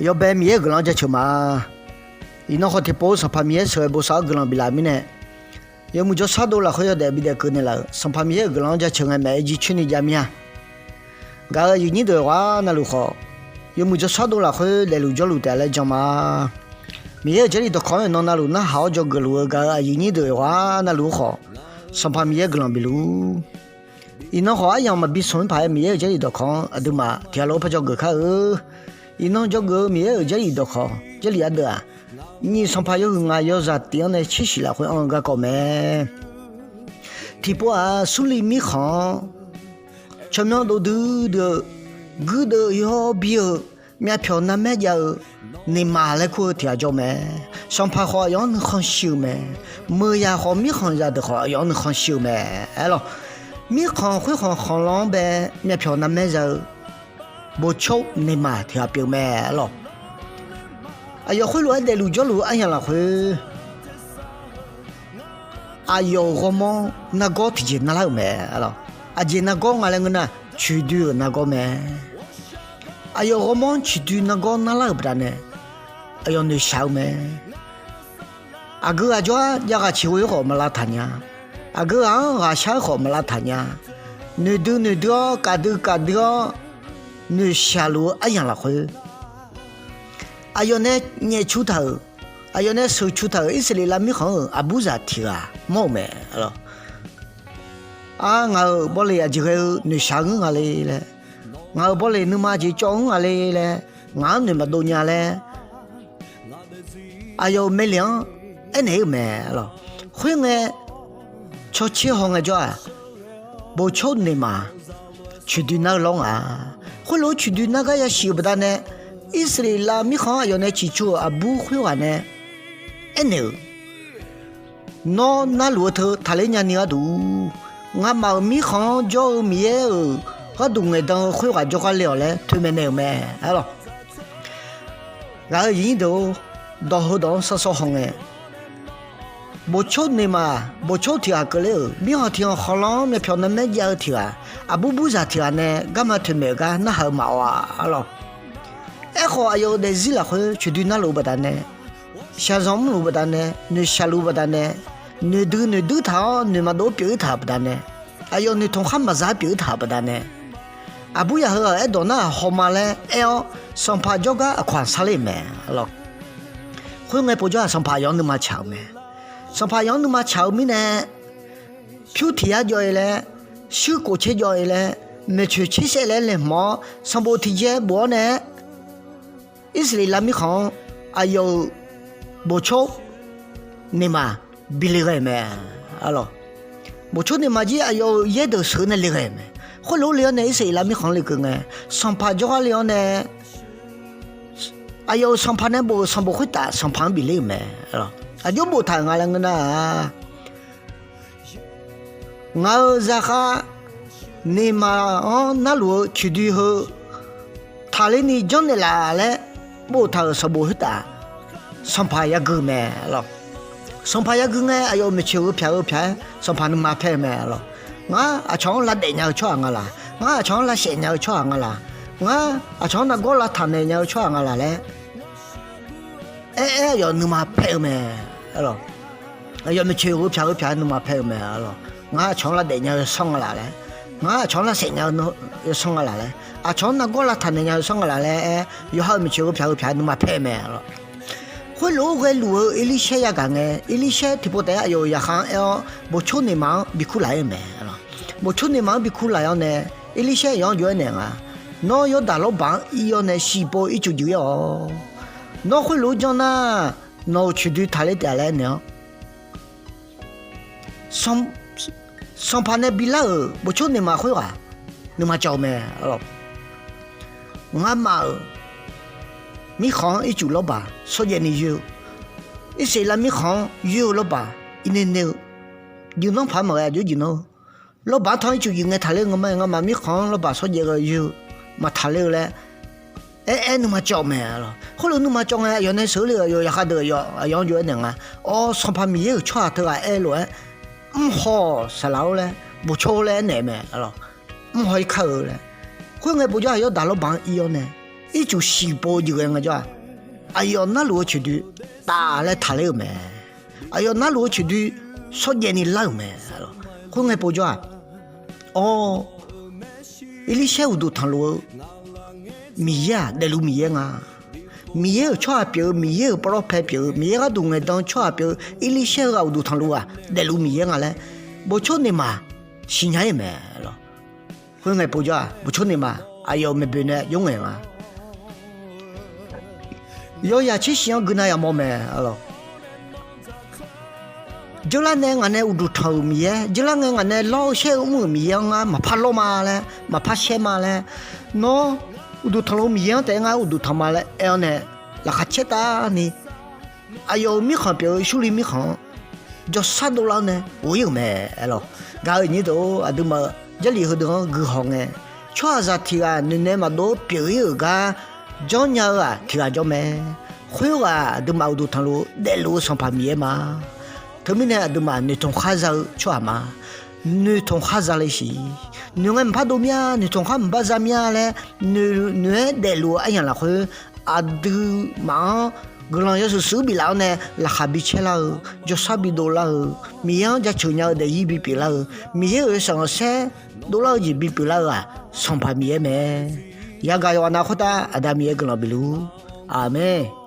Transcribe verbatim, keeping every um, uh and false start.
Yawbae Miqyaer-euq guiqlanq-anr jaceuq ma. Iqnan khawf tiqpov-eu Sanqpaq Miqyaer sheuqghae bosav-awr guiqlanq biflaf mirnae, yawmuiq jawrshar dov lafkhoer yawdaef bidaef keuv naeqlaf-euq Sanqpaq Miqyaer-euq guiqlanq-anr jaceuq ngae maeq-aer jircoer ni jav mir-a. Gaq-euq aqyuif nyir deuq ghaq navluf khawf, yawmuiq jawrshar dov lafkhoer daefluf jawrluf taef laer jan ma. Miqyaer-euq Jarlif dawqkawq-anr nan navluf narhaq-awr dzawgeuf luf-eu gaq-euq aqyuif nyir deuq ghaq navluf-eu khawf, Sanqpaq Miqyaer guiqlanq bifluf-ur. Iqnan khawf aryamq maqbi smq-ir paq-aer Miqyaer-euq Jarlif dawqkawq-anr aqduimaf tiqghaq lof-aer par dzawgeuf kar-eu. Iqnan dzawgeuf-eu Miqyaer-euq Jarlif dawqkawq Jarlif ardeuv-aq, nyiq Sanqpaq yawhuiq ngaq yawzaq tif-anr nae tser shif lafkhoer anr-eu garkawv mae. Tiqpov-aq, Surliv mirkhanq-anr tsawrmyanr dovdui dui-eu, guirdeuv yawbi-eu, myavpyawq narmaer jav-eu, Neqmaq laer kur-eu tiqghaq jawr mae. Sanqpaq khawf aqyawf-anr nuikhanr shir-eu mae. Meuqyaq khawf mirkhanqzaq deuq khawf aqyawf-anr nuikhanr shir-eu mae. Aerlawq, mirkhanq khoerkhanq khanqlan-anr bae myavpyawq narmaer za-eu Boqcor Neqmaq tiqghaq pyeuf mae. Aerlawq, aqyawf khoerlof-aer daefluf jawrluf-eu aryamq lafkhoer aqyawf-euq ghawrmawr nargawr tiqjeq narlar-euq mae. Aqjeq nargawr nga laer ngeur nar, coeqdoi-euq nargawr mae. Aqyawf ghawrmawr coeqdoi nargawr narlar-euq baqdanae, aqyawf noeqshaq-eu mae. Aqgeu ghaqjawr-ar jav ghaq ciqghoe-aer khawf maq lavtaq nya. Aqgeu ghaq-anr ghaqshar-aer khawf maq lavtaq nya. Noeqdui noeqdui-awr, kafdui kafdui-awr, noeqshaq luf-eu aryamq lafkhoer aqyawf nae nyaefcu taq-euq, aqyawf nae sheuqcu taq-euq Irsaqleqlav mirkhanq-euq aqburzaq tiq ghaq mawr-euq mae. Ar, ngaq-euq bawle aqjeq ghae-eu noeqshaq ngeur nga le laer, ngaq-euq bawle nuima jeq cawv ngeur nga le laer, ngaq-anr noeq maqdov nya laer, aqyawf-euq maeqle-anr aernaeq-ir-euq mae. Khoerngae, cawtser hawngae jawr-aq, Boqcor Neqmaq coeqdoi nar-eu lawr nga. Khoerlof-aer coeqdoi nar gar yasiq-euq baqdanae, Irsaqleqlav mirkhanq-anr aqyawf nae ciqcur-euq aqbur khoerghaq nae aernaeq-euq, Nawr narluf-eu teu taqler nyani gharduq, ngamaf-euq mirkhanq-anr jawr-eu Miqyaer-euq gharduq ngaeqdan-eu khoerghaq jawrgar le-awq laer toeqmaeq naeq-euq mae. Aerlawq, ghaq-euq aqyuif nyir deuq-or, dawq heudawq-anr sharshawr hawngae, Boqcor Neqmaq, Boqcor tiq ghaq keuvler-euq mirkhanq tiq khanq khanqlan-anr myavpyawq narmaer jav-eu tiq ghaq, aqbur burzaq tiq ghaq nae garma toeqmaeq-euq gar narhaq-eu maqawq-a. Aerlawq, aerkhawf aqyawf-euq daefzir lafkhoer coeqdoi narluf-eu baqdanae, shaqzanq mrluf-eu baqdanae, noeqshaq luf-eu baqdanae, noeqdui noeqdui taq-awr noeq maqdov-aer pyeuf-ir taq-euq baqdanae, aqyawf noeqtmq khar maqza-aer pyeuf-ir taq-euq baqdanae, aqbur yaq heu-aq aerdawq nar-aq hawma laer aer-awr, Sanqpaq jawrgar aqkawq-anr sarler-euq mae. Khoerngae povjawr-aq, Sanqpaq aqyawf-anr nuima tsaq-euq mae. Sanqpaq aqyawf-anr nuima tsaq-eu mirnae, pyur tiq yar jawv-ir laer, shuir kof tser jawv-ir laer, maeqtsoeq tser saev laer laeqhmq-awr sanqbof tiqjae bof-awr nae, Irsaqleqlav mirkhanq-anr aqyawf-euq Boqcor Neqmaq bi le ghae-euq mae. Aerlawq, Boqcor Neqmaq jir aqyawf-euq yaer deuq sheuq nae le ghae-euq mae. Khoerlof-aer le-awr nae Irsaqleqlav mirkhanq-anr lekeuv ngae, Sanqpaq jawrgar le-awr nae, aqyawf-euq Sanqpaq nae bof-euq sanqbof khoertav Sanqpaq-anr bif ler-euq mae. Aqjox boftaq-euq nga laer ngeur nar-aq, ngaq-euq zaqkhav Neqmaq-anr narluf-eu coeqdoi heu taqler ni janrnaeq laf laer boftaq-euq sanqbof khoertav Sanqpaq yagui mae. Sanqpaq yagui ngae, aqyawf-euq maeqtsoeq gheu pyaq gheu pyaq-aer Sanqpaq nuima paer-eu mae. Ngar aqcawq-anr lavdaef nya-eu tsawrhaq nga laq? Ngar aqcawq-anr lavsaef nya-eu tsawrhaq nga laq? Ngar aqcawq-anr nargawr lavtaq naeq nya-eu tsawrhaq nga laq laer aer-aer aqyawf nuima paer-eu mae. Aqyawf maeqtsoeq gheu pyaq gheu pyaq-aer nuima paer-eu mae. Ngar aqcawq-anr lavdaef nya-eu yawsanr nga laq laer, ngar aqcawq-anr lavsaef nya-eu yawsanr nga laq laer, aqcawq-anr nargawr lavtaq naeq nya-eu yawsanr nga laq laer aer, yawqha-euq maeqtsoeq gheu pyaq gheu pyaq-aer nuima paer-eu mae. Khoerlof-aer ghaeluf-eu Erlirsaer yagaq ngae, Erlirsaer tiqpov taef-aer aqyawf-euq zaqkhav-anr aer-awr, Boqcor Neqmaq-anr bikur laf-ir-eu mae. Boqcor Neqmaq-anr bikur laf-awr nae, Erlirsaer aqyawf-anr jov-aer naeq nga, Nawr Yawrdaq lawrbaq-anr ir-awr nae shivpov ircuf juif-ir-awq. Nawr khoerlof-aer janr nar, nawq-euq coeqdoi taqler taef-a laer aernaeq-awr, Sanqpaq nae bilar-euq Boqcor Neqmaq khoerghaq nuima cawv-eu mae. Ngamaf-euq mirkhanq-anr ircuf lawrbaq shawrjaev ni yoer-eu, Irsaqleqlav mirkhanq-anr yoer-eu lawrbaq irner ner-eu, juif nanr paq-aer maqghae aqjox juif nanr-eu, lawrbaq-anr tan ircuf juif ngae taqler-eu ngamaf-aer ngamaf mirkhanq-anr lawrbaq shawrjaev ghae yoer-eu, maqtaqler-eu laer aer-aer nuima cawv-eu mae. Khoerlof nuima cawv ngae, aqyawf nae sheuq-eu le-euq aqyawf yaqkhav deuq aqyawf-anr jov-aer naeq nga, Awr, Sanqpaq Miqyaer-euq tsawrhaq teughaq aer lof-aer, Mrhaw-awq saqlaq-or laer, Boqcor laer aernaeq mae. Mrhaw-ir kar-eu laer. Khoerngae povjawr-aq, Yawrdaq lawrbaq-anr ir-awr nae ircuf siqpov-eu jeq ghae nga jawr-aq, aqyawf narluf-eu coeqdoi taf laer taqler-euq mae. Aqyawf narluf-eu coeqdoi shawrjaev ni lar-euq mae. Khoerngae povjawr-aq, awr, Erlirshaer uqduq tanqluf-eu Miqyaer-aq daefluf Miqyaer nga. Miqyaer-euq tsawrhaq pyeuf-eu, Miqyaer-euq pavlawr pae pyeuf-eu, Miqyaer gharduq ngaeqdan-eu tsawrhaq pyeuf-eu Erlirshaer-eu ghaq uqduq tanqluf-aq daefluf Miqyaer nga laer bawqcawr naeqma siqnya-ir mae lawq. Khoerngae povjawr-aq, bawqcawr naeqma aqyawf maeqboeq nae jawr ngaeq nga. Yawyaq tser shif-anr guiqnav yamawr mae lawq. Dzeurlar nae ngaq nae uqduq tanq-euq Miqyaer, dzeurlar ngae ngaq nae lawr-eu shaer-eu mr-euq Miqyaer-anr ngar maqpar lawr ma laer, maqpar shaer ma laer, nawr uqduq tanqluf-eu Miqyaer-anr taef-aer ngar uqduq tanq ma laer aer-awr nae, laqkhaq caertavni aqyawf-euq mirkhanq pyeuf-eu Surli mirkhanq-anr jawrshar dovlar-awr nae ghof-ir-euq mae aer lawq. Gaq-euq nyir deuq-or, aqduimaf-euq Jarlif heudeuq-anr guihaw ngae, tsawrhaqzaq tiq ghaq noeqnaeq maqdov-awr pyeuf-ir-euq gar janrnya-eu ghaq tiq ghaq jawr mae. Khoerghaq aqduimaf uqduq tanqluf daefluf-eu Sanqpaq Miqyaer ma. Teumirnae aqduimaf noeqtmq khar za-eu tsawrhaq ma. Noeqtmq khar za le siq. Noeqngae maqpar dov mir-a, noeqtmq khar maqpar za mir-a laer noeq-aer daefluf-eu aryamq lafkhoer, aqduimaf-anr guiqlanq yawshuif shuif-eu biflaf-awr nae laqkhaq bi caer lar-eu, jawrshar bi dovlar-eu, Miqyaer-anr jaceuq nya-eu daefzir bipyeuf lar-eu, Miqyaer-euq yawshaef khanqsaer dovlar-eu jeq bipyeuf lar-eu-aq, Sanqpaq Miqyaer mae. Yagaq yawqghaq nav khoertav Aqda Miqyaer guiqlanq bifluf-ur. Aqmeq.